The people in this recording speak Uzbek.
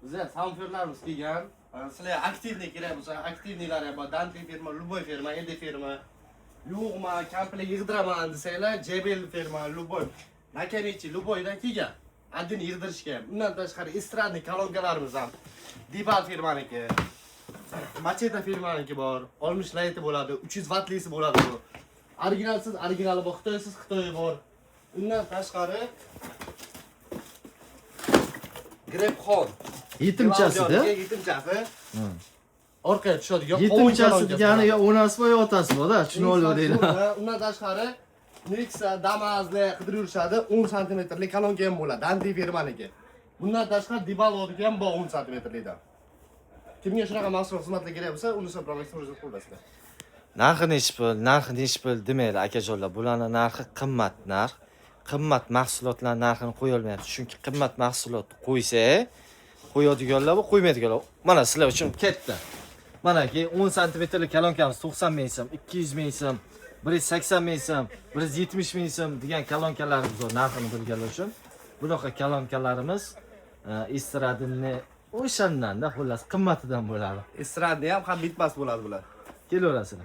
Bizga subwooferlarimiz kelgan. Sizlar активный kerak bo'lsa, активный lar ham bor. Dantli firma, любой firma, Edi firma. Yo'qmi, komplekt yig'diraman desanglar, JBL firma, любой. Nakamichi, любой dan kelgan. Adini yig'dirishga ham. Undan tashqari эстрадный kolonkalarimiz ham. Dibal firmaniki. Macheta firmaniki bor. 60 layti bo'ladi, 300 vattlisi bo'ladi bu. Originalsiz originali bor, xitoysiz xitoyi bor. Undan tashqari Grepxon. Yetimchasida. Yetimchasi. Orqaga tushadigan Yetimchasi degani yo onasi bor yo otasi bor-da, tushunib olaveringlar. Undan tashqari Nexa, Damazni qidirib yurishadi. 10 santimetrli kolonka ham bo'ladi, Danti firmaniki. Bundan tashqari Dibalodiki ham bor 10 santimetrlidan. Kimga shunaqa mahsulot xizmatlar kerak bo'lsa, uni murojaat qilasizlar. Narxi nechi pul, narxi nechi pul demanglar, akajonlar. Bularni narxi qimmat narx. Qimmat mahsulotlar narxini qo'ya olmayapti. Chunki qimmat mahsulot qo'ysa, qo'yadiganlar va qo'ymaydiganlar. Mana sizlar uchun katta. Manaki 10 santimetrli kolonkamiz 90 ming so'm, 200 ming so'm, 180 ming so'm, 170 ming so'm degan kolonkalarimiz bor narxini bilganlar uchun. Bunaqa kolonkalarimiz estradini o'shandan-da, xullas, qimmatidan bo'ladi. Estradni ham bitmas bo'ladi bular. Kelaverasizlar.